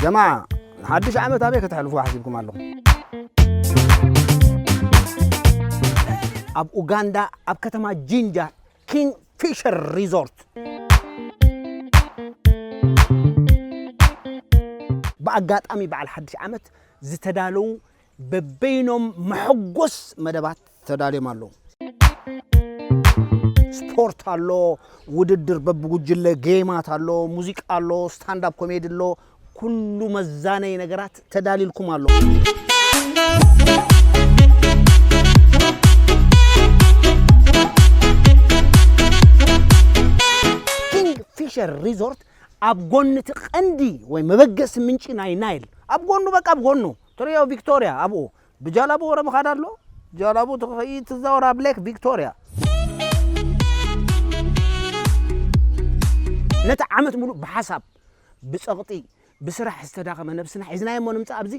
ጀማዓ፣ ንሓድሽ ዓመት ኣበይ ከተሕልፉ ሓሲብኩም ኣለኹም? ኣብ ኡጋንዳ፣ ኣብ ከተማ ጂንጃ፣ ኪንግ ፊሸር ሪዞርት። ብኣጋጣሚ በዓል ሓድሽ ዓመት ዝተዳለዉ በበይኖም መሐጎስ መደባት ተዳልዮም ኣለዉ። ስፖርት ኣሎ፣ ውድድር በብጉጅለ፣ ጌማት ኣሎ፣ ሙዚቃ ኣሎ፣ ስታንዳፕ ኮሜዲ ኣሎ። ኩሉ መዛነይ ነገራት ተዳሊልኩም ኣሎ። ኪንግ ፊሸር ሪዞርት ኣብ ጎኒ እቲ ቀንዲ ወይ መበገሲ ምንጪ ናይ ናይል፣ ኣብ ጎኑ፣ በቃ ኣብ ጎኑ ትሪኦ ቪክቶሪያ ኣብኡ ብጃላቡ ወረ ምኻድ ኣሎ። ጃላቡ ትኸይድ ትዛወር ኣብ ሌክ ቪክቶሪያ። ነቲ ዓመት ሙሉእ ብሓሳብ፣ ብጸቕጢ፣ ብስራሕ ዝተዳኸመ ነብስና ሒዝናዮ እሞ ንምጻእ ኣብዚ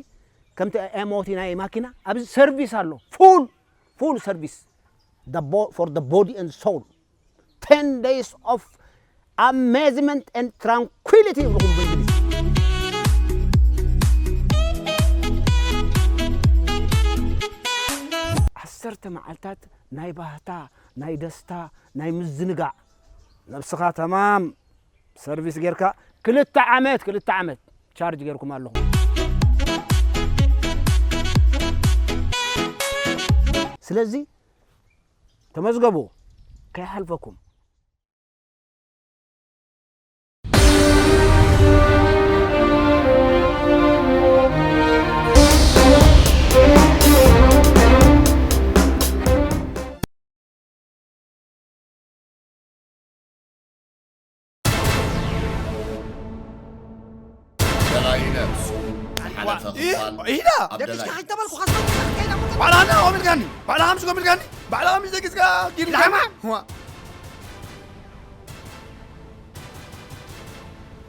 ከምቲ ኤምኦቲ ናይ ማኪና ኣብዚ ሰርቪስ ኣሎ። ፉል፣ ፉል ሰርቪስ። The bo-, for the body and soul. Ten days of amazement and tranquility ይብልኹም ብእንግሊዝ። ዓሰርተ መዓልታት ናይ ባህታ፣ ናይ ደስታ፣ ናይ ምዝንጋዕ። ነብስኻ ተማም ሰርቪስ ጌርካ ክልተ ዓመት፣ ክልተ ዓመት ቻርጅ ጌርኩም ኣለኹም። ስለዚ ተመዝገቡ፣ ከይሓልፈኩም። ደላይ ነብሱ ሓለፈ ክፋል ኢዳ ኣብ ደላይ ባዕላ ኣነ ከምኡ ኢልካኒ ባዕላ ከምዚ ከምኡ ኢልካኒ ባዕላ ከምዚ ደቂስካ ጊርካኒ ዋ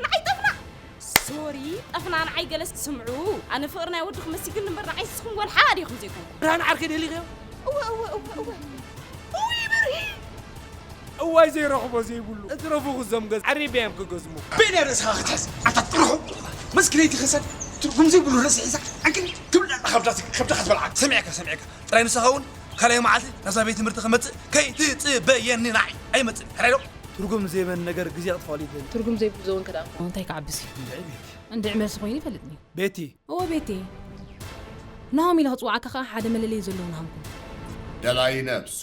ንዓይ ጠፍና ሶሪ ጠፍና ንዓይ ገለስ ትስምዑ ኣነ ፍቕሪ ናይ ወድኹም መሲግኒ እምበር ንዓይ ንስኹም ወላ ሓዳ ዲኹም ዘይኮንኩም ብርሃን ዓርከይ ደሊኽዮ እወ እወ እወ እወ እውይ ብርሂ እዋይ ዘይረኽቦ ዘይብሉ እትረፉ ክዞም ገዛ ዓሪበ እዮም ክገዝሙ። በይነ ርእስኻ ክትሕዝ ኣታ ጥርሑ መስክለይቲ ክሰድ ትርጉም ዘይብሉ ርእሲ ሒዛ ዓንክል ትብል ኣላ ከብዳ ከብዳ ክትበልዓ ሰሚዕካ ሰሚዕካ ጥራይ ንስኻ እውን ካልኣይ መዓልቲ ናብዛ ቤት ትምህርቲ ክመጽእ ከይትጽበየኒ ንዓይ ኣይመጽእን ሕራይ ዶ ትርጉም ዘይበን ነገር ግዜ ክጥፋሉ ይኽእል ትርጉም ዘይብሉ ዘወንከ ደኣ እንታይ ክዓብስ እዩ እንድዒ መልሲ ኮይኑ ይፈልጥኒ ቤቲ እወ ቤቴ ናሆም ኢለ ክፅዋዓካ ከዓ ሓደ መለለይ ዘለዎ ናሃምኩም ደላይ ነብሱ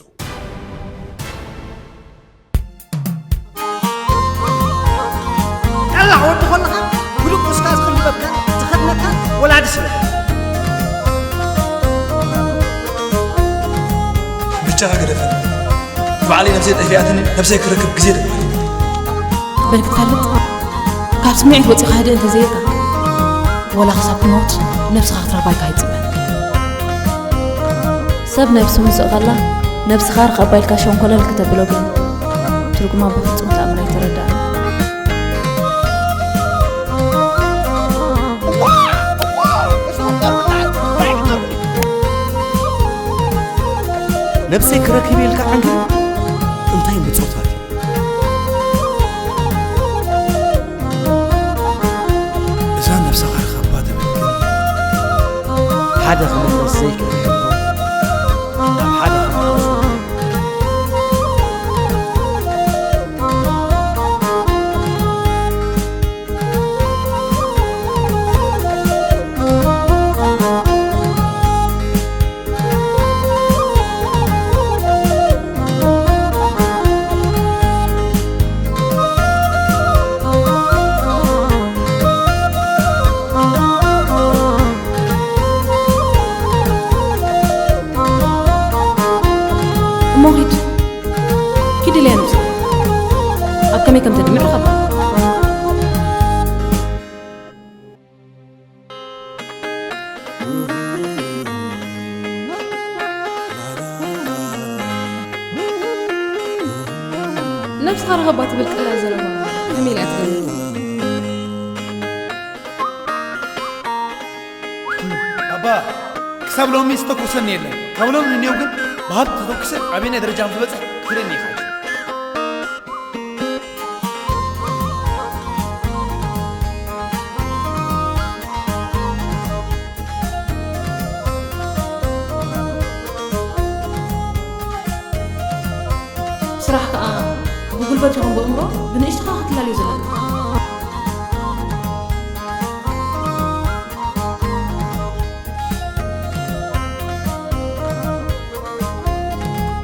ጠላዕ ወዲ ኮለኻ ብልቁስካ ዝኽልበካ ዝኸድነካ ወላዲ ስለ ብቻ ገደፈ ባዕለይ ነብሰይ ጠፊኣትኒ ነብሰይ ክረክብ ግዜ ድማ በል ክትፈልጥ ካብ ስምዒት ወፂኻ ህድእ እንተዘይልካ ወላ ክሳብ ትሞት ነብስኻ ክትረኽባ ኣይካ ይፅበ ሰብ ነብሱ ምስእ ከላ ነብስኻ ርኸባ ኢልካ ሸንኮለል ክተብሎ ግን ትርጉማ ብፍፁም ተኣምር ኣይተረዳእን ነብሰይ ክረክብ ኢልካ ዓንክል እንታይ ምጾታት እዩ እዛ ነብሰኻ ርኸባ ትብል ግን ሓደ ክምለስ ዘይክእል ሕቶ ናብ ሓደ ክምለስ እሞ ኺድ ኪድ ኢለያ ንብዛ ኣብ ከመይ ከም ተድምዕ ኸባ ነብስኻ ርኸባ ትብል ቀላል ዘረባ ከመይ ኢላ ትገምት ኣባ ክሳብ ሎሚ ዝተኩሰኒ የለን ካብ ሎሚ ንኔው ግን ብሃብቲ ተተኩሰ ኣበየናይ ደረጃ ከም ዝበፅሕ ክትርእየኒ ኢኻ ስራሕ ከኣ ብጉልበት ይኹን ብእምሮ ብንእሽትኻ ክትላለዩ ዘለካ።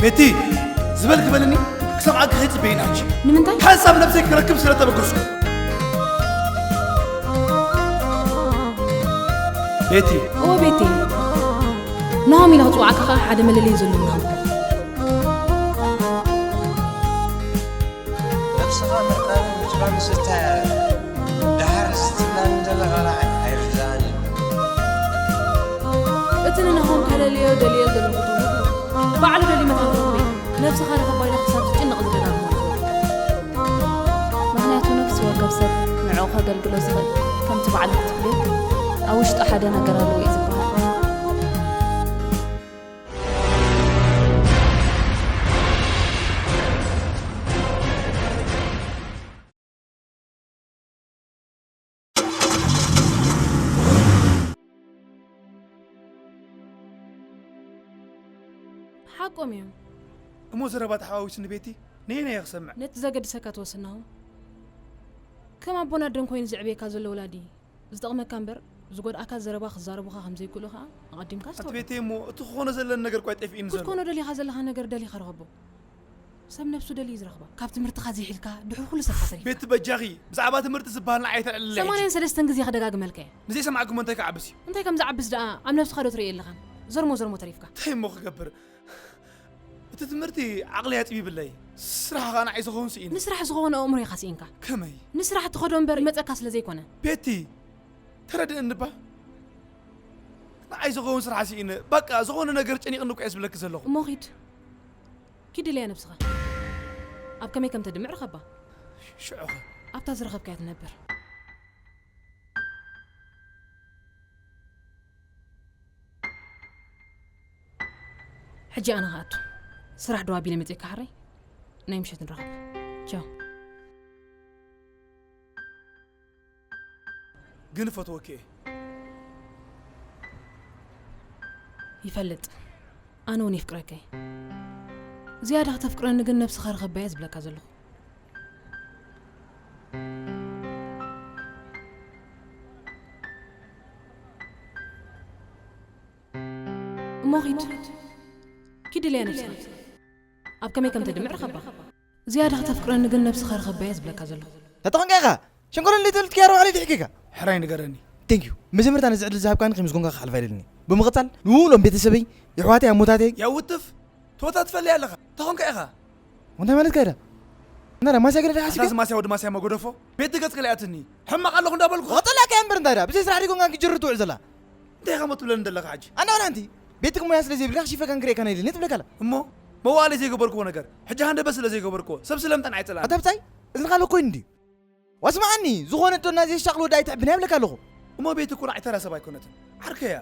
ቤቲ ዝበል ክበልኒ ክሰምዓኪ ከይጽበይን ኣጂ ንምንታይ? ሓንሳብ ነብሰይ ክረክብ ስለ ተበገስኩ። ቤቲ እወ ቤቲ፣ ናሆም ኢለ ክጽውዓካ ከኣ ሓደ መለለዪ ዘለዎ ናሆም። ነብስኻ ምርዳን ምጭራን ስታይ ኣለ። ደሓር ዝትላኒ ዘለኻ ራዕይ ኣይርድኣን እዩ። እቲ ንናሆም ከለልዮ ደልዮ ዘለኹ ትምህርቲ ባዕሉ ደልዩ መታን ክረኽበይ ነብስኻ ርኸባ ኢለ ክሳብ ዝጭነቕ ዝደጋግሞ። ምኽንያቱ ነፍሲ ወከፍ ሰብ ንዕኡ ከገልግሎ ዝኽእል ከምቲ ባዕሉ ክትብልዮ ኣብ ውሽጡ ሓደ ነገር ኣለዎ እዩ ዝበሃል። ሓቆም እዮም። እሞ ዘረባ ተሓዋዊስኒ ቤቲ ነየናይ እየ ክሰምዕ? ነቲ ዘገድሰካ ትወስናኹም ከም ኣቦን ኣደን ኮይኑ ዘዕብየካ ዘሎ ወላዲ ዝጠቕመካ እምበር ዝጎድኣካ ዘረባ ክዛረቡኻ ከም ዘይክእሉ ኸኣ ኣቐዲምካ ኣንቲ ኣስተውዕል። ቤቲ እሞ እቲ ክኾኖ ዘለኒ ነገር ኳ ጠፊእኒ ዘሎ። ክትኮኖ ደሊኻ ዘለኻ ነገር ደሊኻ ርኸቦ። ሰብ ነብሱ ደልዩ ዝረኽባ። ካብ ትምህርትኻ ዘይሒልካ ድሕሪ ኩሉ ሰብካ ተሪፍካ። ቤቲ በጃኺ ብዛዕባ ትምህርቲ ዝበሃል ንዓይ ኣይተልዕልለይ ሕጂ። ሰማንያን ሰለስተን ግዜ ክደጋግመልካ እየ። ንዘይሰማዕኩሞ እንታይ ክዓብስ እዩ? እንታይ ከም ዝዓብስ ደኣ ኣብ ነብስኻ ዶ ትርኢ ኣለኻን? ዘርሞ ዘርሞ ተሪፍካ። እንታይ እሞ ክገብር? እቲ ትምህርቲ ዓቕሊ ኣጽቢብለይ ስራሕ ኸኣ ንዓይ ዝኸውን ስኢነ። ንስራሕ ዝኸውን ኣእምሮ ኢኻ ስኢንካ። ከመይ? ንስራሕ ትኸዶ እምበር ይመጸካ ስለ ዘይኮነ። ቤቲ ተረድእኒ እባ። ንዓይ ዝኸውን ስራሕ ስኢነ። በቃ ዝኾነ ነገር ጨኒቕኒ እኮ እየ ዝብለኪ ዘለኹ። እሞ ኺድ ኪድ ኢለያ ነብስኻ። ኣብ ከመይ ከም ተድምዕ ርኸባ። ሽዑኸ? ኣብታ ዝረኸብካያ ትነብር። ሕጂ ኣነ ክኣቱ ስራሕ ደው ኣቢለ መጺእካ ሓራይ ናይ ምሸት ንራኸብ። ቻው። ግን እፈትወኪ እየ። ይፈልጥ ኣነ እውን የፍቅረካ እየ። ዝያዳ ከተፍቅረኒ ግን ነብስኻ ርኸባ እየ ዝብለካ ዘለኹ። እሞ ኺድ ኪድ ኢለያ ነብስኻ። ኣብ ከመይ ከም ተድምዕ ርኸባ። ዝያዳ ከተፍቅረኒ ግን ነብስኻ ርኸባ እየ ዝብለካ ዘለኹ። ተተኾንካ ኢኻ ሸንኮለል ትብል ትያሮ ዓሊ ትሕኪካ። ሕራይ ንገረኒ። ቴንክ ዩ። መጀመርታ ነዚ ዕድል ዝሃብካኒ ከም ዝጎንካ ክሓልፍ ኣይደልን እየ። ብምቕጻል ንውሎም ቤተሰበይ፣ የሕዋተይ፣ ኣሞታተይ። ያውትፍ ቶታ ትፈልያ ኣለኻ። ተኾንካ ኢኻ። እንታይ ማለት ካይዳ? እናዳ ማስያ ገለ ኣታ ሓሲካ? እዚ ማስያ ወዲ ማስያ መጎደፎ ቤት ገጽ ከለያትኒ ሕማቕ ኣለኹ እንዳበልኩ ወጥላካ እምበር እንታይ ዳ ብዘይ ስራሕ ዲጎንካ ክጅር ትውዕል ዘላ። እንታይ ኢኻ ሞ ትብለኒ ዘለኻ ሕጂ? ኣና ወላ ኣንቲ ቤትኩም ሞያ ስለ ዘይብልካ ክሽፈካን ክርእየካን ኣይደልን ትብለካ ኣላ። እሞ መዋእለይ ዘይገበርክዎ ነገር ሕጂ ሃንደበት ስለ ዘይገበርክዎ ሰብ ስለምንታይ ንዓይ ይጸልኣኒ? ኣታ ብጻይ እዝንኻ ኣለኮ እንዲ ዋስማዓኒ ዝኾነ እቶና ዘየሻቕል ወዲ ኣይትሕብን እያ ይብለካ ኣለኹ። እሞ ቤቲ እኮ ንዓይ ተራ ሰብ ኣይኮነትን። ዓርከይ እያ።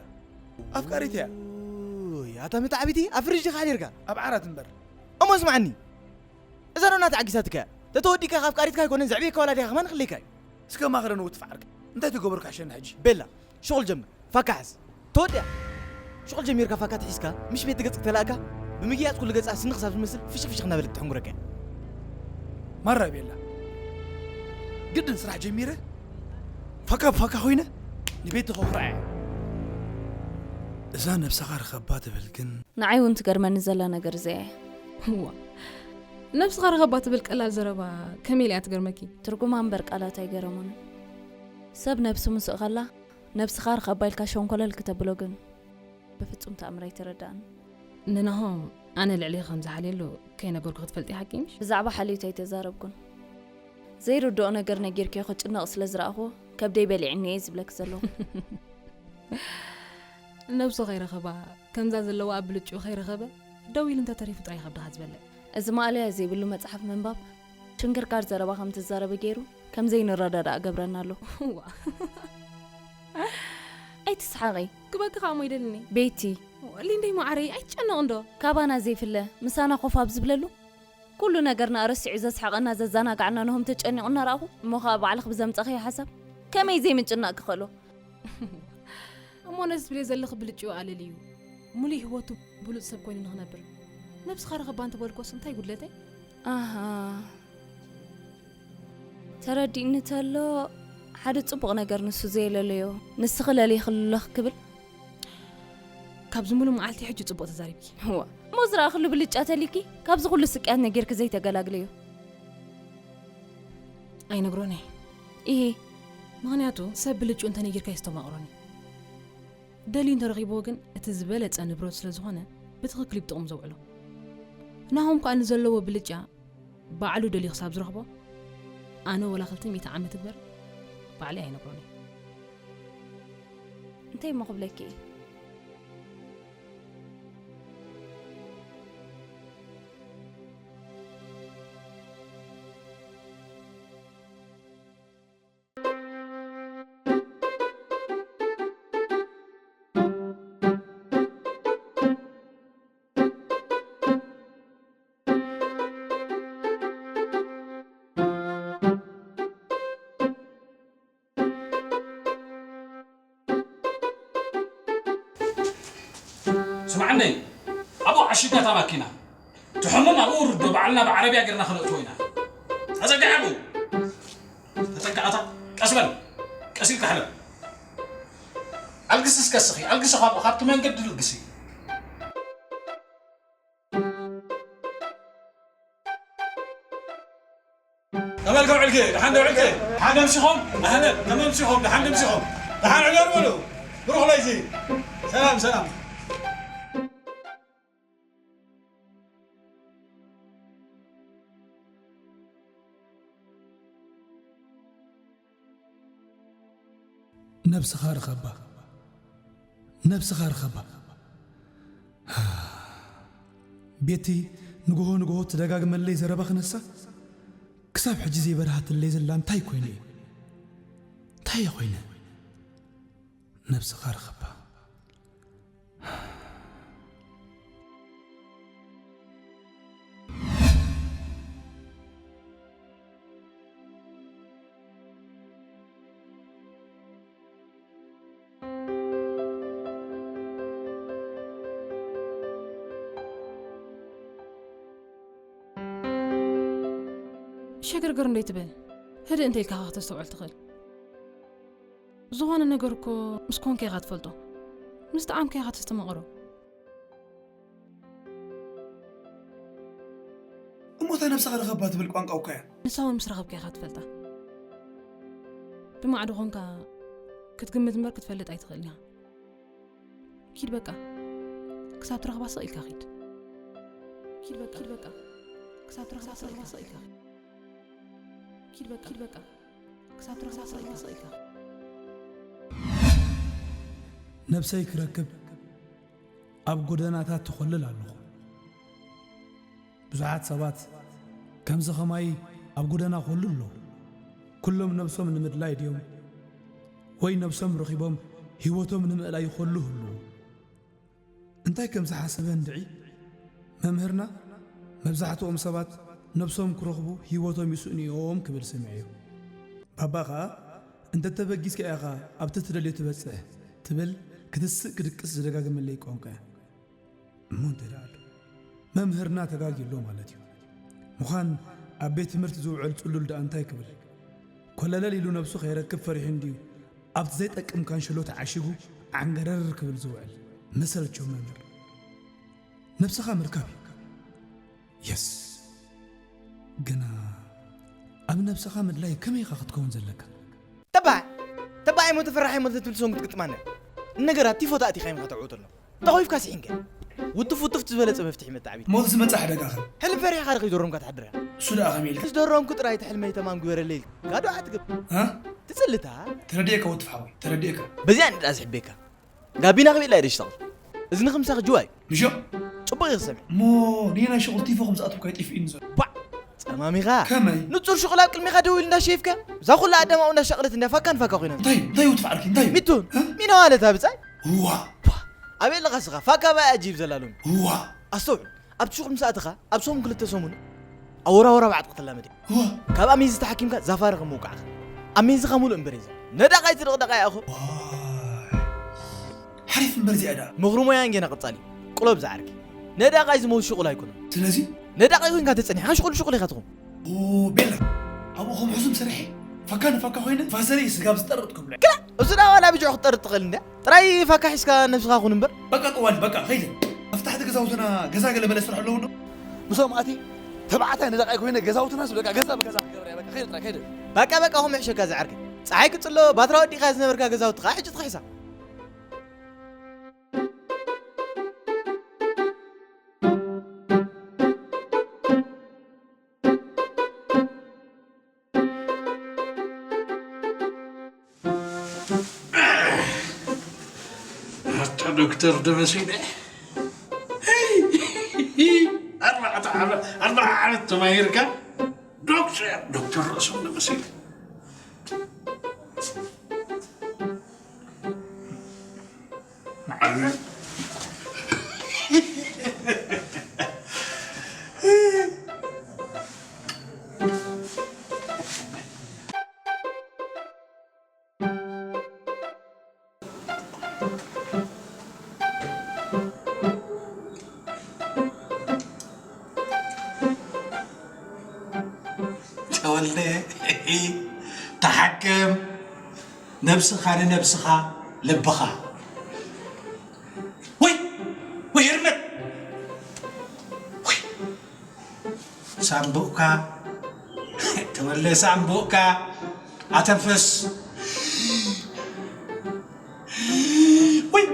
ኣፍቃሪት እያ። ኡይ፣ ኣታ መታዕቢቲ ኣብ ፍሪጅ ዲኻ ሓዲርካ? ኣብ ዓራት እምበር። እሞ ስማዓኒ፣ እዛ ዶ ናታ ዓጊሳትካ እያ? ተተወዲእካ ካብ ኣፍቃሪትካ ኣይኮነን ዘዕብየካ ወላዲኻ ከማን ክልካ እዩ። እስከ ማኽረ ንውትፍ ዓርከይ። እንታይ ትገብርካ ሸኒ ሕጂ? ቤላ፣ ሹቕል ጀምር። ፋካ ሓዝ። ተወዲኣ። ሹቕል ጀሚርካ ፋካ ትሒዝካ፣ ምሽ ቤት ገጽ ክተላእካ፣ ብምግያጽ ኩሉ ገጻ ስኒ ክሳብ ዝመስል ፍሽኽ ፍሽኽ እናበለት ትሕንጉረካ እያ። ማራ ቤላ። ግድን ስራሕ ጀሚረ፣ ፋካ ብፋካ ኮይነ፣ ንቤት ተኸኹርዓ እያ። እዛ ነብስኻ ርኸባ ትብል ግን ንዓይ እውን ትገርመኒ ዘላ ነገር እዚኣ እያ። እዋ፣ ነብስኻ ርኸባ ትብል ቀላል ዘረባ ከመይ ኢላ እያ ትገርመኪ? ትርጉማ እምበር ቃላት ኣይገረሙንን። ሰብ ነብሱ ምስ እኸላ፣ ነብስኻ ርኸባ ኢልካ ሸንኮለል ክተብሎ ግን ብፍጹም ተኣምር ኣይተረድኣንን። ንናሆም ኣነ ልዕሊ ከም ዝሓልየሉ ከይነገርኩ ክትፈልጢ ሓቂ ምሽ? ብዛዕባ ሓልዮት ኣይተዛረብኩን። ዘይርድኦ ነገር ነጊርክዮ ክጭነቕ ስለ ዝረኣኹዎ ከብደይ በሊዕኒ እየ ዝብለኪ ዘለኹ። ነብሱ ከይረኸባ ከምዛ ዘለዋ ኣብ ብልጭኡ ከይረኸበ ደው ኢሉ እንተተሪፉ ጥራይ ከብድኻ ዝበልዕ። እዚ ማእለያ ዘይብሉ መጽሓፍ ምንባብ ሽንክርካር ዘረባ ከም ትዛረቢ ገይሩ ከም ዘይንረዳዳእ ገብረና ኣሎ። እዋ። ኣይትስሓቂ። ክበኪ ከኣ እሞ ይደልኒ። ቤቲ። ሊንደይ ማዓረይ ኣይትጨነቕ እንዶ። ካባና ዘይፍለ ምሳና ኮፍ ኣብ ዝብለሉ ኩሉ ነገርና ረሲዑ ዘስሓቐና ዘዘናጋዕና ነሆም ተጨኒቑ እናረኣኹ እሞ ከኣ ባዕልኺ ብዘምጸኽዮ ሓሳብ ከመይ ዘይምጭናቕ ክኽእሎ? እሞ ነዚ ትብልዮ ዘለኺ ብልጭኡ ኣለልዩ ምሉእ ህይወቱ ብሉጽ ሰብ ኮይኑ ንኽነብር ነብስኻ ርኸባ እንተበልኮስ እንታይ ጉድለተይ? ኣሃ፣ ተረዲእኒ ተሎ ሓደ ጽቡቕ ነገር ንሱ ዘየለለዮ፣ ንስኺ ለልይኽሉ ኣለኺ ክብል። ካብዚ ሙሉ መዓልቲ ሕጂ ጽቡቕ ተዛሪብኪ። እዋ፣ እሞ ዝረኣኽሉ ብልጫ ተሊኪ፣ ካብዚ ኩሉ ስቅያት ነጊርኪ ዘይተገላግለዮ። ኣይነግሮን እየ። ኢሂ። ምኽንያቱ ሰብ ብልጭኡ እንተነጊርካ የስተማቕሮን እዩ። ደልዩ እንተረኺብዎ ግን እቲ ዝበለጸ ንብረት ስለ ዝኾነ ብትኽክል እዩ ብጥቕሚ ዘውዕሎ። ናሆም ከኣ ንዘለዎ ብልጫ ባዕሉ ደልዩ ክሳብ ዝረኽቦ ኣነ ወላ ክልተ ሚእቲ ዓመት እግበር ባዕለይ ኣይነግሮን እየ። እንታይ እሞ ክብለኪ እየ? ስምዓኒ፣ ኣብኡ ዓሺጋ እታ ማኪና። ትሕሙን ኣብኡ ውርዶ ባዕልና ብዓረብያ ጌርና ከነእትዎ ኢና። ተጸጋዕ ኣብኡ። ተጸጋዕ ኣታ። ቀስ በል። ቀስ ኢልካ ሕለፍ። ኣልግሲ እስከ እስኺ፣ ኣልግሲ ካብኡ፣ ካብቲ መንገዲ ልግሲ። ከመልኩም ዕልኪ፣ ደሓን ዶ ዕልኪ? ደሓን ኣምሲኹም? ኣህለን፣ ከመይ ኣምሲኹም? ደሓን ኣምሲኹም? ደሓን ዕደር በሉ። ብሩኽ ለይቲ። ሰላም፣ ሰላም። ነብስኻ ርኸባ። ነብስኻ ርኸባ። ቤቲ ንግሆ ንግሆ ትደጋግመለይ ዘረባ ክነሳ፣ ክሳብ ሕጂ ዘይበርሃትለይ ዘላ እንታይ ኮይነ እዩ? እንታይ እየ ኮይነ? ነብስኻ ርኸባ። ሸገርገር እንዶ ኣይትበል። ህድእ እንተ ኢልካ ኸዓ ከተስተውዕል ትኽእል። ዝኾነ ነገር እኮ ምስ ኮንካ ኢኻ ትፈልጦ። ምስ ጠዓምካ ኢኻ ተስተማቕሮ። እሞ እታ ነብስኻ ርኸባ ትብል ቋንቋ እኮ እያ። ንሳ እውን ምስ ረኸብካ ኢኻ ትፈልጣ። ብማዕዶ ኾንካ ክትግምት እምበር ክትፈልጥ ኣይትኽእልን ኢኻ። ኪድ በቃ። ክሳብ ትረኽባ ስቕ ኢልካ ኪድ። ኪድ በቃ። ኪድ በቃ። ክሳብ ትረኽባ ስቕ ኢልካ ኪድ። ኪድ በቃ። ኪድ በቃ። ክሳብ ትረኽባ ስቕ ኢልካ ኪድ። ነብሰይ ክረክብ ኣብ ጎደናታት ተኾልል ኣለኹ። ብዙሓት ሰባት ከምዚ ኸማይ ኣብ ጎደና ኾሉ ኣለዉ። ኩሎም ነብሶም ንምድላይ ድዮም? ወይ ነብሶም ረኺቦም ህይወቶም ንምእላይ ይኾሉ ህልዉ? እንታይ ከም ዝሓሰበ እንድዒ፣ መምህርና መብዛሕትኦም ሰባት ነብሶም ክረኽቡ ህይወቶም ይስእኑ እዮም ክብል ሰሚዐዮ። ባባ ኸኣ፣ "እንተ ተበጊስካ ኢኻ ኣብቲ ትደልዮ ትበጽሕ" ትብል ክትስእ ክድቅስ ዝደጋግመለይ ቋንቋ እያ። እሞ እንታይ ደኣ ኣሎ? መምህርና ተጋግዩ ኣሎ ማለት እዩ። ምዃን ኣብ ቤት ትምህርቲ ዝውዕል ጽሉል ደኣ እንታይ ክብል? ኮለለል ኢሉ ነብሱ ከየረክብ ፈሪሑ እንድዩ ኣብቲ ዘይጠቅም ካንሸሎ ተዓሺጉ ዓንገረር ክብል ዝውዕል። መሰልቸው መምህር። ነብስኻ ምርካብ እዩ። የስ። ግና ኣብ ነብስኻ ምድላይ ከመይ ኢኻ ክትከውን ዘለካ? ተባዕ! ተባዕ እሞ ተፈራሒ እሞ ትብል ሶንግ ትግጥማና። ነገራት ቲፎ ተኣቲኻ ኢኻ ተዕውተሎም። ተኾይፍካ ስሒንከ? ውትፍ ውትፍ ዝበለጸ መፍትሒ መጣዕቢት። ሞት ዝመጽእ ሓደጋ ኸ? ሕልም ፈሪሕኻ ዶ ከይደረምካ ትሓድር ኢኻ? እሱ ደኣ ከመይ ኢልካ? ዝደረምኩ ጥራይ እቲ ሕልመይ ተማም ግበረለይ ኢልካ። ጋዶ ኣትግብ። እ? ትጽልታ? ተረዲኤካ ውትፍ ሓወይ፣ ተረዲኤካ። በዚኣ ንድኣ ዝሕቤካ። ጋቢና ክብል ኢላ ይደሽ ተቕል። እዝኒ ክምሳኽ ጅዋይ። ምሾ? ጽቡቕ ኢኻ ሰሚዕ። እሞ ነየናይ ሸቑል ቲፎ ከም ዝኣትወካ ይጠፍእኒ ዘሎ። ባዕ! ጸማሚኻ። ከመይ? ንጹር ሸቑል ኣብ ቅድሚኻ ደው ኢሉ እንዳሸይፍካ። እዛ ኩላ ኣደማኡ እንዳሻቕለት እንዳ ፋካን ፋካ ኮይና። እንታይ? እንታይ ውትፍ ዓርኪ? እንታይ? ሚቱን? እ? ሚና ማለት ኣብ ጻይ? እዋ። ፓ! ኣበይ ኣለኻ ስኻ? ፋካ ባይ ኣጂብ ዘላሎም። እዋ። ኣስተውዕል። ኣብቲ ሹቕ ምስ ኣተኻ፣ ኣብ ሰሙን ክልተ ሰሙን ኣወራወራ ባዕጢ ክትላመድ እያ። እዋ። ካብ ኣሜዚ ተሓኪምካ ዛፋሪ ከም ምውቃዕኻ። ኣሜዚኻ ሙሉእ እምበር እየ። ነዳቓይ ትድቕደቓ እያ እኾ። ዋይ። ሓሪፍ እምበር እዚኣ ደኣ። ምኽሪ ሞያን ጌና ቀጻሊ። ቁለብ ዝዓርኪ። ነዳቓይ ዝመውት ሽቑል ኣይኮነን። ስለዚ ነዳቓይ ኮይንካ ተጸኒሕካ ሽቑል ሽቑል ኢኻ ትኹን። ኦ ቤላ፣ ኣብኡ ከም ሕሱም ስርሒ ፈካ ንፈካ ኮይነ ፋዘረይ ስጋብ ዝጠርጥ ክብሎ። ክላ፣ እሱ ዳዋ ናብ ብጅዑ ክትጠርጥ ትኽእል እንድያ። ጥራይ ፈካ ሒዝካ ነብስኻ ኩን እምበር። በቃ ጠዋል፣ በቃ ኸይደ። ኣብ ታሕቲ ገዛውትና ገዛ ገለ መለ ስራሕ ኣለዎ ዶ? ምስኦም ኣቲ ተባዕታይ ነዳቓይ ኮይነ ገዛውትና ስብለካ ገዛ ብገዛ ክገብር እያ። በቃ ኸይደ ጥራይ ኸይደ። በቃ በቃ፣ ኹም ሕሸካ ዝዓርከይ። ጸሓይ ክጽሎ ባትራ ወዲኻ ዝነበርካ ገዛውትኻ ሕጂ ትኽሕሳ። ኣታ ዶክተር ደመሲነ ኣርባዕተ ዓመት ኣርባዓ ዓመት ተማሂርካ ዶክተር ዶክተር ርእሶም ደመሲነ ተወልደ ተሓከም ነብስኻ ንነብስኻ ልብኻ ወይ ወይ ህርመት ወይ ሳምቡእካ ተወልደ ሳምቡእካ ኣተንፍስ ወይ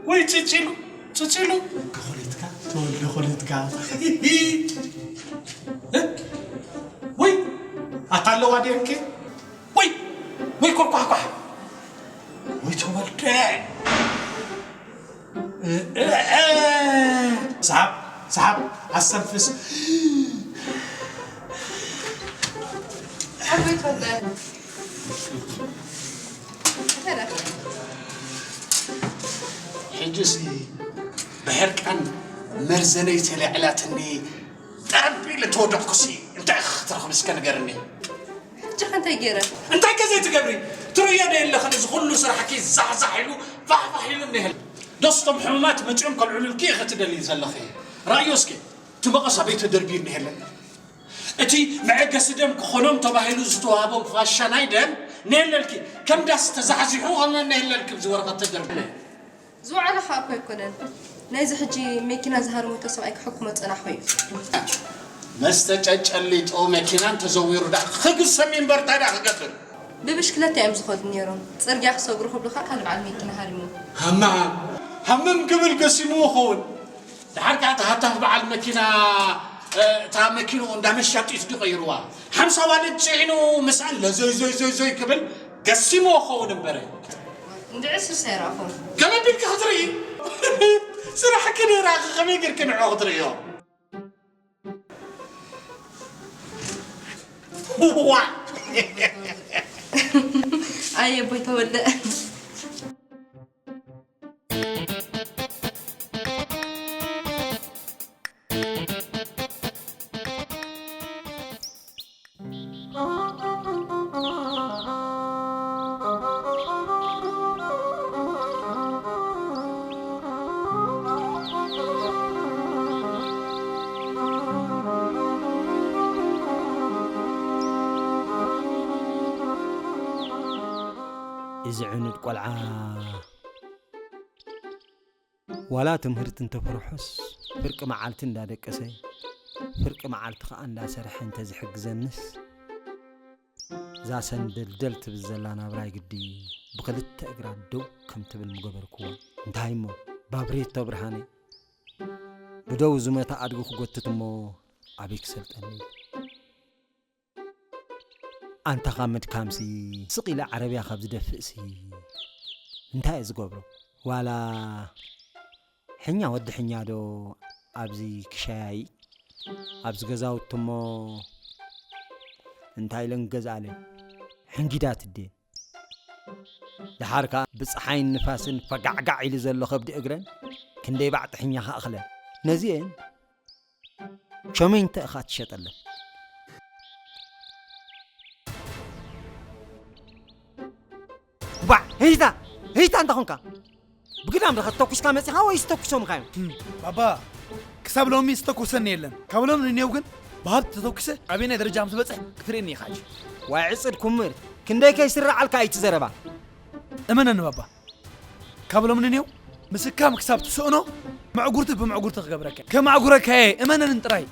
ወይ ጭጭሉ ጭጭሉ ኮሌትካ ተወልደ ኮሌትካ ወይ ኣታ ኣለዋ ደንኪ ወይ ወይ ኮርኳሕኳሕ ወይ ተወልደ ሳብ ሳብ ኣስተንፍስ ኣቤት ወላሂ። እንታይ ደኣ? ሕጂሲ ብሕርቃን መርዘነይ ተለዕላትኒ ጠረምቢለ ተወደቕኩሲ እንታይ ኢኺ ክትረኽቢ እስከ ንገርኒ። ሕጂ ከ እንታይ ገይረ? እንታይ ከ ዘይትገብሪ? ትርእዮ ዶ የለኽን እዚ ኩሉ ስራሕኪ ዛሕዛሕ ኢሉ ፋሕፋሕ ኢሉ እኒሀ። ዶስ እቶም ሕሙማት መፂኦም ከልዕሉልኪ ኢኺ ትደልዪ ዘለኺ? ራእዮ እስኪ እቲ መቐስ ኣበይ ተደርብዩ እኒሀለን? እቲ መዐገሲ ደም ክኾኖም ተባሂሉ ዝተዋህቦም ፋሻ ናይ ደም ነየለልኪ ከም ዳስ ተዛሕዚሑ ኾነ ነየለልኪ ብዚ ወረቐት ተደርብለ። ዝወዓለ ኸዓ እኮ ኣይኮነን። ናይዚ ሕጂ መኪና ዝሃርመቶ ሰብኣይ ክሕክሞ ዝጸናሕኹ እዩ። መስተ ጨጨሊጦ መኪና እንተዘዊሩ ደኣ ክግሰም እዩ እምበር እንታይ ደኣ ክገብር? ብብሽክለታ እዮም ዝኸዱ ነይሮም። ጽርግያ ክሰግሩ ክብሉ ኸዓ ካልእ በዓል መኪና ሃሪሙ። ሃማም ሃምም ክብል ገሲምዎ ኸውን። ደሓር ከኣ እቲ ሃታፍ በዓል መኪና እታ መኪንኡ እንዳ መሻጢት ድዩ ቀይርዋ? ሓምሳ ኣዋልድ ጽዒኑ ምስኣን ለዘይ ዘይ ዘይ ዘይ ክብል ገሲምዎ ክኸውን እምበረ። እንድዒ ሱስ ኣይረኣኹን። ከመይ ኣቢልኪ ክትርኢ? ስራሕኪ ደይረኣኺ ከመይ ጌርኪ ንዕኡ ክትርእዮ? ዋእ! ኣየ ኣቦይ ተወልደ። እዚ ዕኑድ ቆልዓ ዋላ ትምህርቲ እንተፈርሖስ ፍርቂ መዓልቲ እንዳደቀሰ ፍርቂ መዓልቲ ኸኣ እንዳሰርሐ እንተዝሕግዘንስ እዛ ሰንደልደል ትብል ዘላ ናብራይ ግዲ ብኽልተ እግራ ደው ከም ትብል ምገበርክዋ። እንታይ እሞ ባብሬቶ ብርሃነይ ብደው ዝመታ ኣድጊ ክጎትት እሞ ኣበይ ክሰልጠኒ እዩ። ኣንታ ካብ ምድካምሲ ስቕ ኢለ ዓረብያ ካብ ዝደፍእሲ እንታይ እየ ዝገብሮ? ዋላ ሕኛ ወዲ ሕኛ ዶ ኣብዚ ክሸያይጥ ኣብዚ ገዛውቲ እሞ እንታይ ኢለን ክገዝኣለ? ሕንጊዳት እዴ። ደሓር ከኣ ብጸሓይን ንፋስን ፈጋዕጋዕ ኢሉ ዘሎ ከብዲ እግረን ክንደይ ባዕ ጥሕኛ ከኣ ክለን። ነዚኤን ሸሜንተ እኻ ትሸጠለን። ባዕ ህይታ ህይታ እንተ ኾንካ ብግዳም ዶ ከተኩስካ መጺኻ ወይስ ተኩሶምካ እዮም? ባባ ክሳብ ሎሚ ዝተኮሰኒ የለን። ካብ ሎሚ ንኔው ግን ብሃብቲ ተተኩሰ ኣበየናይ ደረጃ ከም ዝበጽሕ ክትርእየኒ ኢኻ ሕጂ። ዋይ ዕጽድ ኩምር፣ ክንደይ ከይስርዓልካ እዩ እቲ ዘረባ። እመነኒ ባባ፣ ካብ ሎሚ ንኔው ምስካም ክሳብ ትስእኖ መዕጉርቲ ብመዕጉርቲ ክገብረካ። ከማዕጉረካ እየ፣ እመነኒ ጥራይ።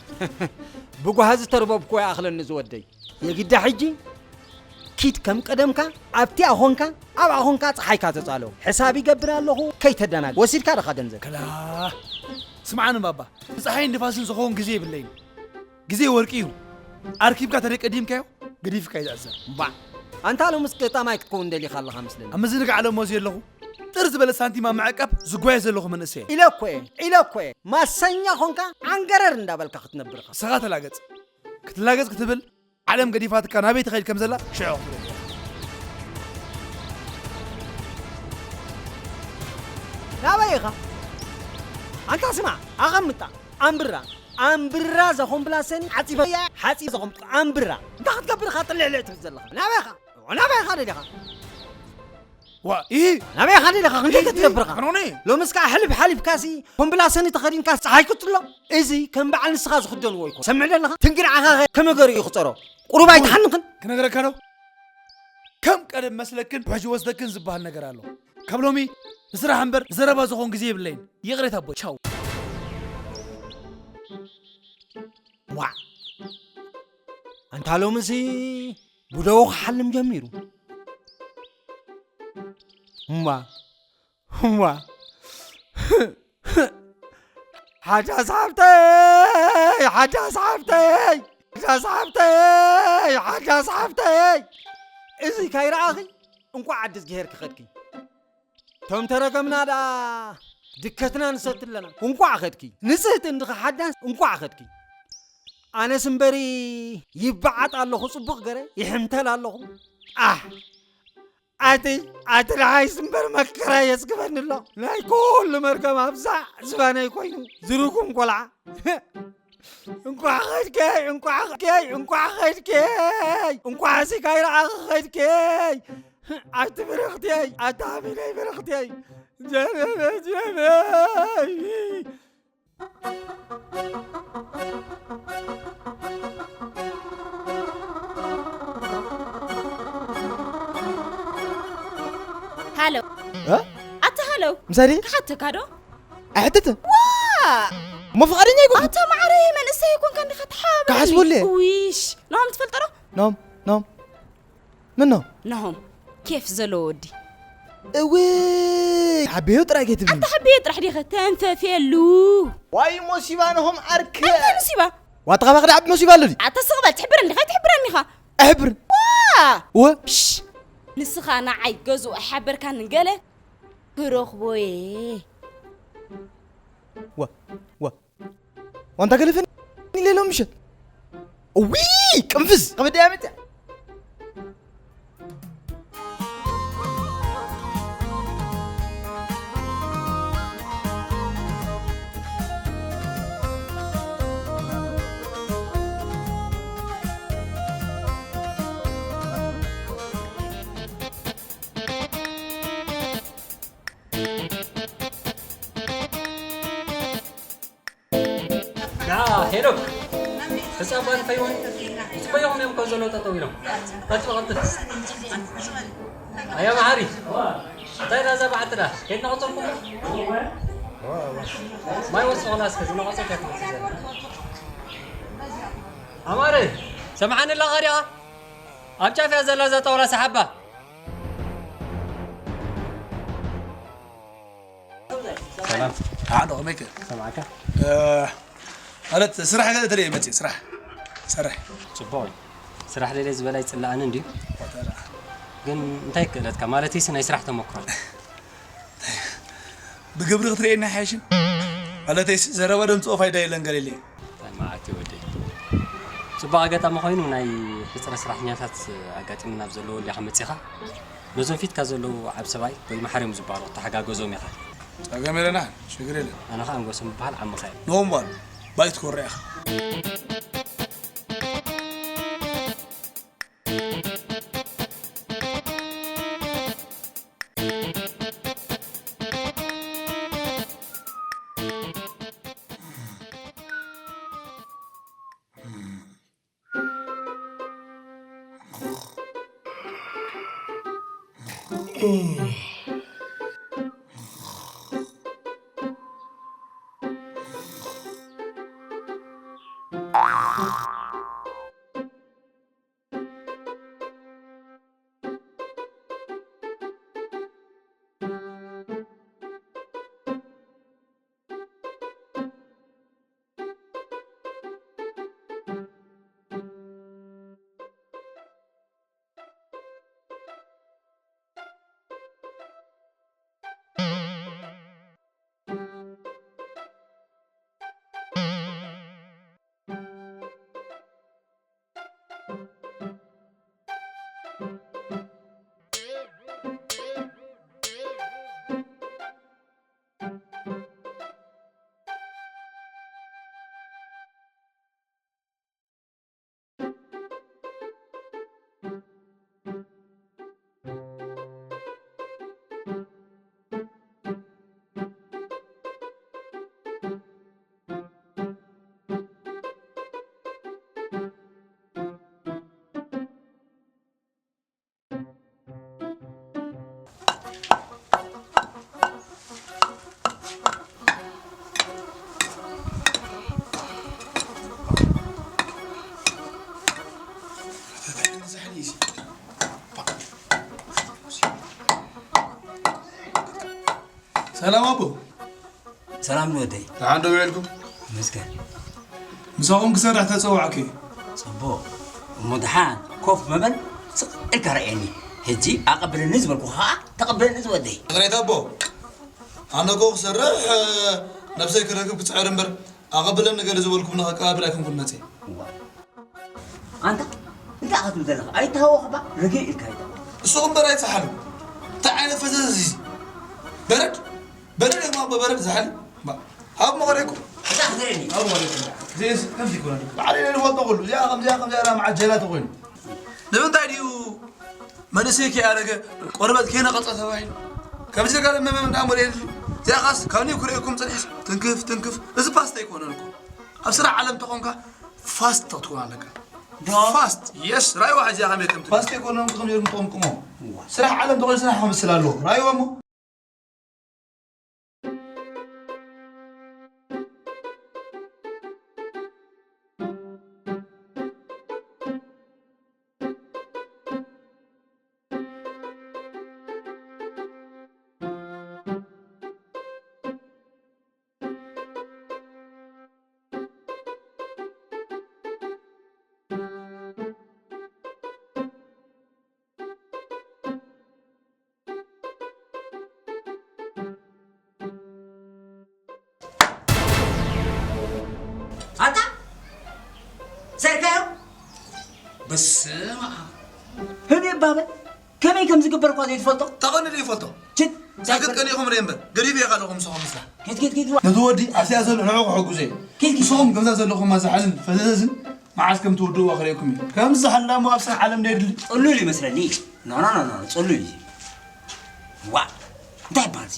ብጓሃ ዝተርበብኩ ኣይኣኽለኒ ዝወደይ። የግዳ ሕጂ ኪድ ከም ቀደምካ ኣብቲ ኣኾንካ ኣብ ኣኾንካ ጸሓይካ ተጻሎ። ሕሳብ ይገብር ኣለኹ፣ ከይተደናግ ወሲድካ ደኻ ገንዘብ። ከላ ስምዓኒ ባባ፣ ንጸሓይን ንፋስን ዝኸውን ግዜ የብለይን። ግዜ ወርቂ እዩ። ኣርኪብካ ተደቀዲምካዮ ገዲፍካ እዩ ዝዕዘር። እምባዕ፣ ኣንታ ሎምስ ገጣማይ ክትከውን ደሊኻ ኣለኻ መስለኒ። ኣብ ምዝንጋዕ ኣለሞ እዚ ኣለኹ። ጥር ዝበለ ሳንቲም ኣብ ምዕቃብ ዝጓየ ዘለኹ መንእሰይ እየ። ኢለ እኮ እየ፣ ኢለ እኮ እየ። ማሰኛ ኾንካ ዓንገረር እንዳበልካ ክትነብር ኢኻ። ንስኻ ተላገጽ። ክትላገጽ ክትብል ዓለም ገዲፋትካ ናበይ ትኸይድ ከም ዘላ ሽዑ ክትርኢ ኢኻ። ናበይ ኢኻ? ኣንታ ስማዕ፣ ኣቐምጣ፣ ኣንብራ፣ ኣንብራ ዘኾምብላ ሰኒ ሓጺበያ፣ ሓጺብ ዘኾምጥኩ ኣንብራ። እንታይ ክትገብር ኢኻ ጥልዕልዕ ትብል ዘለኻ? ናበይ ኢኻ? ናበይ ኢኻ ደሊኻ? ዋ፣ ኢሂ! ናበይ ኢኻ ደሊኻ? ክንደይ ኢሂ! ክትገብር ኢኻ? ከኖኒ! ሎምስ ከኣ ሕልፍ ሓሊፍካሲ፣ ኮምብላ ሰኒ ተኸዲንካ ጸሓይ ክትጥሎ? እዚ ከም በዓል ንስኻ ዝኽደንዎ ይኮን። ሰምዕ ደለኻ? ትንግርዓኻ ከ ከመይ ገሩ እዩ ክጸሮ? ቁሩብ ኣይትሓንኽን? ክነግረካ ዶ? ከም ቀደም መስለክን ውሕጅ ወስደክን ዝበሃል ነገር ኣሎ። ካብ ሎሚ ንስራሕ እምበር ንዘረባ ዝኾን ግዜ የብለይን። ይቕሬታ ኣቦይ፣ ቻው። ዋዕ! ኣንታ ሎምሲ ብደው ክሓልም ጀሚሩ። እማ፣ እማ። ሓዳስ ሓብተይ፣ ሓዳስ ሓብተይ፣ ሓዳስ ሓብተይ፣ ሓዳስ ሓብተይ። እዚ ካይረኣኺ እንቋዕ ዓዲ እግዚኣብሄር ክኸድኪ። እቶም ተረገምና ደኣ ድከትና ንሰቲ ኣለና። እንቋዕ ኸድኪ። ንጽህቲ እንድኺ ሓዳስ እንቋዕ ኸድኪ። ኣነስ እምበሪ ይበዓጥ ኣለኹ ጽቡቕ ገረ፣ ይሕምተል ኣለኹ። ኣሕ! ኣቲ፣ ኣቲ ደሓይስ እምበር መከራ የስክፈኒ ኣሎ። ናይ ኩሉ መርገም ኣብዛ ዝባነይ ኮይኑ፣ ዝርጉም ቆልዓ። እንቋዕ ኸድከይ፣ እንቋዕ ኸድከይ፣ እንቋዕ ኸድከይ። እንቋዕ ሲ ካይረኣኺ ኸድከይ። ኣቲ ብርኽተይ፣ ኣታ ሃሚነይ ብርኽተይ። ጀበበ፣ ጀበይ። ሃሎ። እ? ኣታ ሃሎ። ምሳሌ? ክሓተካ ዶ? ኣይሕተትን። ዋ! እሞ ፍቓደኛ ኣይኮንኩን። ኣታ ማዕረ መንእሰይ ኣይኮንካ እንዲኻ ተሓባበረኒ። ክሓስበሉ እየ። ዊሽ። ናሆም ትፈልጦ ዶ? ናሆም፣ ናሆም። ምን ነው? ናሆም፣ ኬፍ ዘለዎ ወዲ። እውይ፣ ሓብዮ ጥራይ ከይትብሊ። ኣንታ ሓብዮ ጥራሕ ዲኸ ተንፈፍየሉ። ዋይ ሞሲባ ናሆም ዓርክ። ኣንታ ሞሲባ። ዋጥኻ ባኽዳ ዓቢ ሞሲባ ኣሎ ድዩ? ኣታ ስቕ በል፣ ትሕብረኒ ዲኻ? ኣይትሕብረኒ ኢኻ። ኣሕብር። ዋ! ወ? ሽ! ንስኻ ንዓይ ገዝኡ ኣይሓበርካንን ገለ ክረኽቦ እየ። ወ፣ ወ። ዋንታ ገለፈኒ ኢለ ሎም ምሸት። እዊ ቅንፍዝ። ከበደ ያመጽያ። ንዓ ሄኖክ፣ ህፃን ጓል ፈይወን ይፅበየኹም እዮም ካብ ዘለዉ ጠጠው ኢሎም። ቀጥል፣ ቀጥል። ኣያ መሓሪ፣ እንታይ ዳ እዛ በዓልቲ ዳ? ከይድና ቆፀርኩም? ማይ ወስኹላ እስከ፣ ዝና ቆፀር ከትመፅእ ዘላ። ኣማረ፣ ሰምዓኒ ኣለኻ ዲኻ? ኣብ ጫፍ እያ ዘላ እዛ ጣውላ ሰሓባ። ሰላም። ዓዶ ከመይከ? ሰማዕካ? እ፣ ማለት ስራሕ ገለ ተለየ መጽእ ስራሕ። ሰርሕ። ጽቡቕ እዩ። ስራሕ ደልየ ዝበላ ይጽላኣኒ እንድዩ። ዋታላ። ግን እንታይ ክእለትካ? ማለተይሲ ናይ ስራሕ ተመክሮ። ብግብሪ ክትርእየኒ ሓይሽን? ማለተይሲ ዘረባ ደምጽኦ ፋይዳ የለን ገለ ኢለ። መዓት ወደይ። ጽቡቕ ኣጋጣሚ ኮይኑ ናይ ሕጽረት ስራሕኛታት ኣጋጢሙና ኣብ ዘለዎ እንዲኻ መጺኻ። ነዞም ፊትካ ዘለዉ ዓብ ሰብኣይ ወይ መሓርዮም ዝበሃሉ ክትሓጋገዞም ኢኻ። ጸገም የለና፣ ሽግር የለን። ኣነ ኸኣ ኣንጎሶም ዝበሃል ዓምኻ እየ። ኖም በሉ፣ ባይት ኮርያ ኢኻ። ሰላም ኣቦ። ሰላም ንወደይ። ደሓን ዶ ውዒልኩም? መስገን። ምሳኹም ክሰርሕ ተጸዋዕኩ። ጽቡቕ። እሞ ደሓን ኮፍ ምበል፣ ስቕ ኢልካ ርኣየኒ። ሕጂ ኣቐብለኒ ዝበልኩኻ ኸኣ ተቐበለኒ ዝወደይ። ይቕሬታ ኣቦ። ኣነ እኮ ክሰርሕ፣ እ፣ ነብሰይ ክረክብ ክጽዕር እምበር፣ ኣቐብለኒ ገለ ዝበልኩም ንኸቀባብል ኣይኮንኩን መጽየ። እዋ። ኣንታ፣ እንታይ ኢኻ ትብል ዘለኻ? ኣይተሃወኽ እባ፣ ርግእ ኢልካ ኣይተሃወኽ። ንስኹም እምበር ኣይትሰሓሉ። እንታይ ዓይነት ፈዘዘ እዚ? በረድ? በረድ እዮም ኣቦ፣ በረድ ዝሓል። ባ-፣ ኣብ መቐሬኩም። እዛ ክትርእየኒ። ኣብ መቐሬኩም። እዚአስ ከምዚ ይኮነ። ባዕለይ እየ ዝፈልጦ ኩሉ። እዚኣ ከምዚኣ፣ ከምዚኣ ኢላ መዓት ጀላ ተኮይኑ። ንምንታይ ድዩ መንእሰይ ከይኣረገ ቆርበት ከይነቐጸ ተባሂሉ? ከምዚ ገለ መመም እንዳሞ የድሊ። እዚኣ ኻስ ካብ ኒው ክርእየኩም ጽኒሕስ ትንክፍ፣ ትንክፍ። እዚ ፓስታ ኣይኮነን እኮ። ኣብ ስራሕ ዓለም ተኾንካ ፋስት ክትኮን ኣለካ። ዶ? ፋስት፣ የስ፣ ራእይዋ ሕዚኣ ከመይ ከም ትብል። ፋስት ኣይኮነን፣ ከም ጌርኩም ትቕምቅሞ። እዋ። ስራሕ ዓለም ተኾይኑ ስራሕ ክመስል ኣለዎ። ራእይዋ እሞ። ኣታ ሰርካዮ? በስመ ኣብ። ህበይ ባበ፣ ከመይ ከም ዝግበር እኳ ዘይትፈልጦ? ተቐንዲ ይፈልጦ። ችት፣ ሳክት ቀኒኹም ርኤ እምበር፣ ገዲፈ ኢኻ ኣለኹ ምሳኹም ምስራሕ። ኪድ፣ ኪድ፣ ኪድ። ነቲ ወዲ ኣብዚኣ ዘሎ ንዕኡ ክሕግዞ እዩ። ኪድ፣ ኪድ። ንስኹም ከምዛ ዘለኹም ኣዛሓልን ፈዘዘዝን መዓስ ከም ትውድእዎ ክርእየኩም እዩ። ከምዚ ዝሓላ እሞ ኣብ ስራሕ ዓለም ዶ የድሊ? ጽሉል ይመስለኒ። ኖ፣ ኖ፣ ኖ፣ ኖ፣ ጽሉል እዩ። ዋ፣ እንታይ ይበሃል እዚ?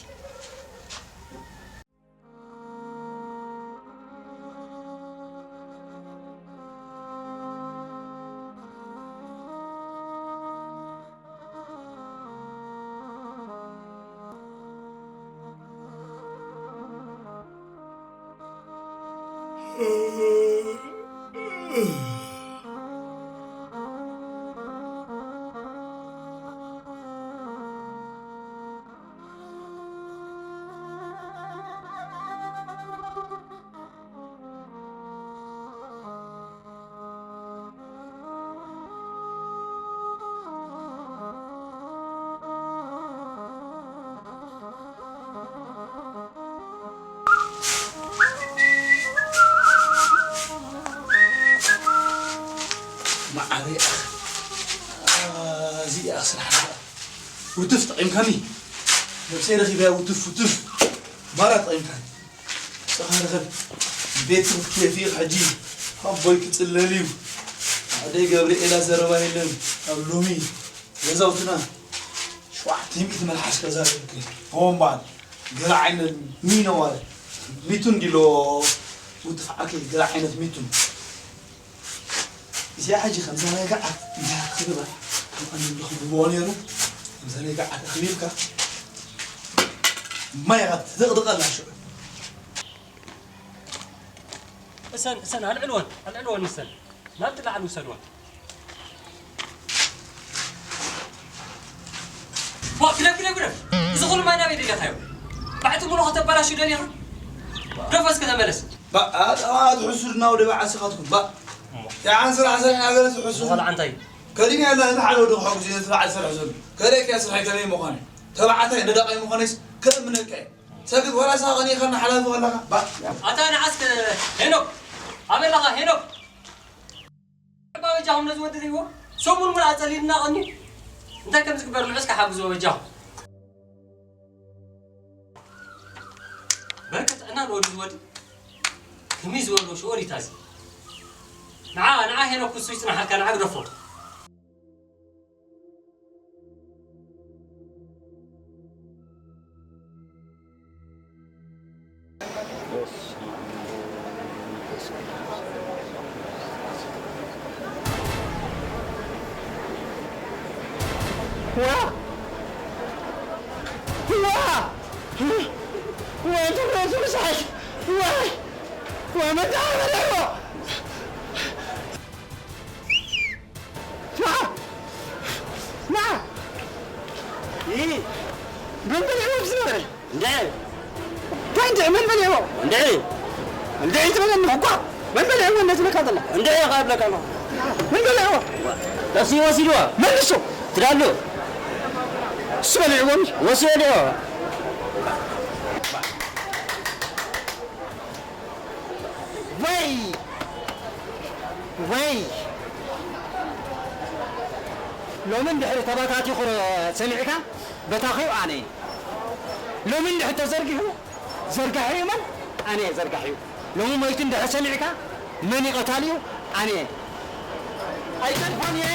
ማዕረ እዚኣ ስራሕ ውትፍ ጠቒምካኒ። ነብሰይ ረኺበያ ውትፍ ውትፍ። ማራ ጠቒምካኒ። ንስኻ ርኸብ ቤት ትምህርቲ ኬፍ ኢኻ ሕጂ። ኣቦይ ክጽለል እዩ። ኣደይ ገብርኤላ ዘረባ የለን። ኣብ ሎሚ ገዛውትና ሸውዓተ ሚእቲ መልሓስ ከዛረብክ። ሆምባል ገለ ዓይነት ሚኖ ማለት ሚቱን ዲሎ ውትፍ ዓከይ ገለ ዓይነት ሚቱን። እዚኣ ሕጂ ከምዛ ረጋዓ እንታይ ክትግበር? ከም ቀንዲ ክብልዎ ነይሩ። ምሳሌ ከዓ ተኽቢብካ ማይ ኢኻ ትዘቕዝቐላ ሽዑ። እሰን፣ እሰን፣ ኣልዕልወን፣ ኣልዕልወን እሰን። ናብቲ ላዕሊ ውሰድወን። ዋ፣ ግደፍ፣ ግደፍ፣ ግደፍ። እዚ ኩሉ ማይ ናበይ ደሊኻዮ? ባዕቲ ሙሉ ከተበላሹ ደሊኻ? ግደፎ እስኪ ተመለስ። ባ-፣ ኣ-፣ ኣ-፣ ትሕሱድ ናብ ወደ በዓል ስኻ ትኹን። ባ-፣ እሞ። የዓን ስራሕ ሰሪሕና ገለ ትሕሱድ። ቆልዓ እንታይ? ከሊና ያለ ንሓደ ወደ ክሕጉዝ እዩ፣ እቲ በዓል ዝሰርሕ ዘሎ። ከለኪያ ስርሐይ ከመይ ምዃነ? ተባዕታይ ነዳቓይ ምዃነይስ ከእምነካ እየ። ሰግድ ወላ ሳቐኒ ኢኻ ንሓላፊ ወላኻ? ባ-፣ ኣታ ንዓስከ ሄኖክ፣ ኣበይ ኣለኻ ሄኖክ? በጃኹም ነዚ ወዲ ርእይዎ። ሰሙን ሙሉእ ኣጸሊልና ቀኒ። እንታይ ከም ዝግበር ንዑ እስከ ሓግዝዎ በጃኹም። በረከት ጥዕና ንወዲ ዝወዲ። ከመይ ዝበሎ ሽወሪታ እዚ። ንዓ፣ ንዓ ሄኖክ እሱ ይጽናሓልካ፣ ንዓ ግደፎ። ዋ! ዋ! ዋ! ትብረቱ ምሳይ! ዋ! ዋ! መጣ በለው! ና! ና! ይ! መን በልዕዎ ኣብዚ ነበረ? እንድዒ! እንታይ እንድዒ? መን በልዕዎ? እንድዒ! እንድዒ ትበለኒ እኳ! መን በልዕዎ እንደ ትብለካ ዘላ? እንድዒ ኢኻ እብለካ ኣለኹ። መን በልዕዎ? ጠሲ ወሲድዎ። መን ንሱ? ትዳሉ። እሱ በልዕዎ እንጂ። ወሲድዎ። ወይ! ወይ! ሎሚ እንድሕሪ ተባታቲኹ ሰሚዕካ፣ በታኺኡ ኣነ እየ። ሎሚ እንድሕሪ ተዘርጊሑ፣ ዘርጋሒኡ መን? ኣነ እየ ዘርጋሒኡ። ሎሚ ሞይቱ እንድሕሪ ሰሚዕካ፣ መን እዩ ቀታሊኡ? ኣነ እየ። ኣይጠልፎን እየ!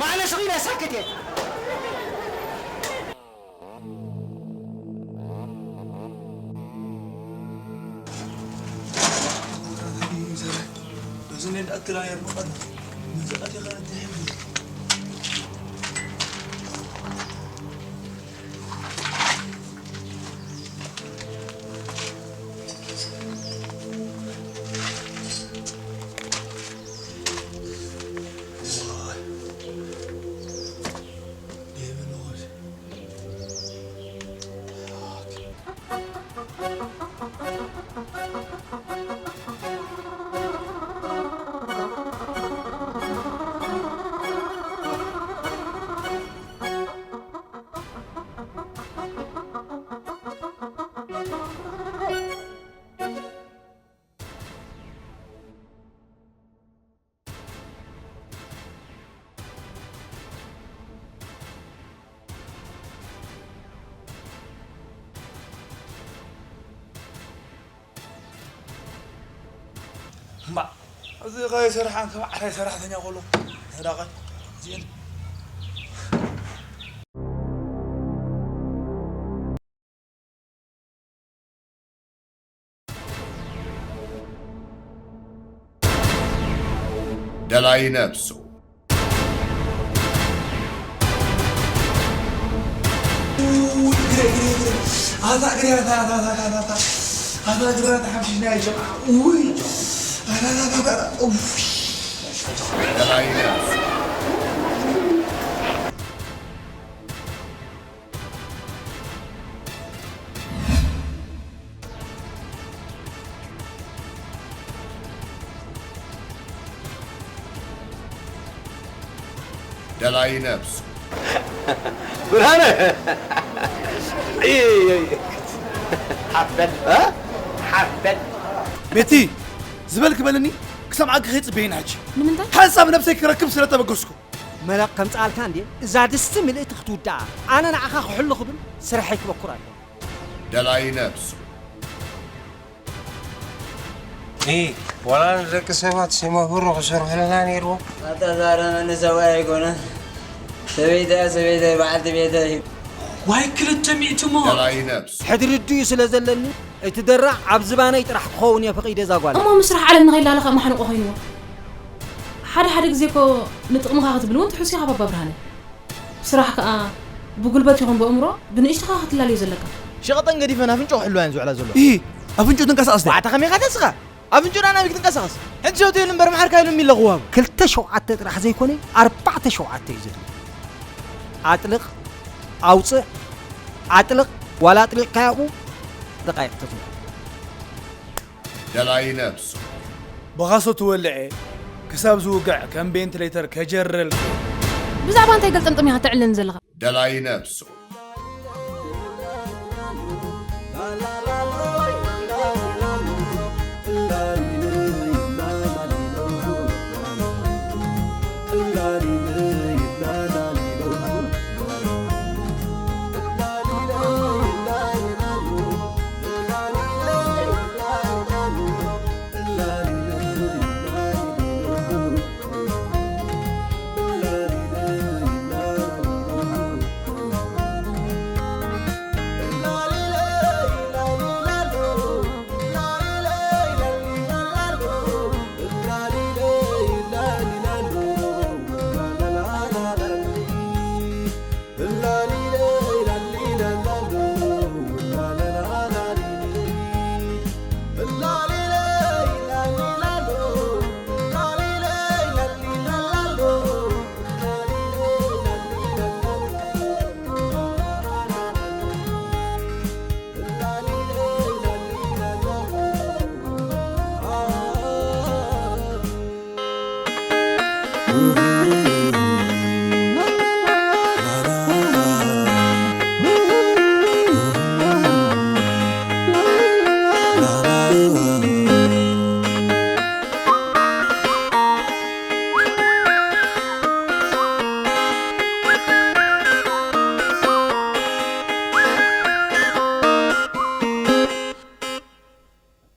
ማዕለ ስቕ ኢለ ሳክት እየ። እምባ፣ እዚ ኸይሰርሓን ተባዕታይ ሰራሕተኛ ከሎ ተዳቐ እዚኤን። ደላይ ነብሱ። ኣታ እግሪ፣ ኣታ፣ ኣታ፣ ኣታ፣ ኣታ፣ ኣታ፣ እግራ ተሓምሺሽና ያ ጀምዓ። ውይ። ኣታ፣ ኣታ፣ ኣታ፣ ኣታ፣ ኡፍ። ደላይ ነብሱ። ደላይ ነብሱ። ብርሃነ! እይ፣ እይ፣ እይ። ሓፍ በል። እ? ሓፍ በል። ቤቲ፣ ዝበልክ በለኒ፣ ክሰምዓኪ ከይጽበየኒ ሕጂ። ንምንታይ? ሓንሳብ ነብሰይ ክረክብ ስለ ተበገስኩ። መረቕ ከምጽኣልካ እንድየ፣ እዛ ድስቲ ምልእቲ ክትውድኣ። ኣነ ንዓኻ ክሕሉ ክብል ስርሐይ ክበኩር ኣለዎ። ደላይ ነብሱ። ኢ፣ ዋላ ንደቂ ሰባት ሲመብሩ ክሰርሑልና ነይርዎም። ኣታ ዛረመኒ ሰብኣይ ኣይኮነን። ሰበይተያ ሰበይተይ በዓልቲ ቤተይ እዩ። ዋይ ክልተ ሚእቲ እሞ። ደላይ ነብሱ። ሕድሪ ድዩ ስለ ዘለኒ፣ እቲ ደራዕ ኣብ ዝባነይ ጥራሕ ክኸውን እየ ፈቒደ እዛ ጓል። እሞ ምስራሕ ዓለም ንኸይላለኸ ማሕንቆ ኮይንዎ። ሓደ ሓደ ግዜ እኮ ንጥቕምኻ ክትብል እውን ትሑስ ኢኻ ባባ ብርሃነ። ስራሕ ከኣ ብጉልበት ይኹን ብእምሮ ብንእሽትኻ ክትላለዩ ዘለካ። ሸቐጠን ገዲፈን ኣፍንጭኡ ክሕልዋ እየን ዝውዕላ ዘሎ። ኢ ኣፍንጭኡ ትንቀሳቐስ ድያ? ዋዕታ ከመይ ኢኻ ተስኻ? ኣፍንጭኡ ዳኣ ናበይ ክትንቀሳቐስ? ሕጂ ሰትየሉ እምበር መሓርካ ኢሉ ሚለኹ ዋብ። ክልተ ሸውዓተ ጥራሕ ዘይኮነ ኣርባዕተ ሸውዓተ እዩ ዘድሊ። ኣጥልቕ፣ ኣውፅእ፣ ኣጥልቕ፣ ዋላ ኣጥሊቕካዮ ኣብኡ ደቃይቕ ተትብሎ። ደላይ ነብሱ ብኻሶ ትወልዐ ክሳብ ዝውግዕ ከም ቬንትሌተር ከጀረልክ። ብዛዕባ እንታይ ገልጠምጥም ኢኻ ተዕልለኒ ዘለኻ? ደላይ ነብሱ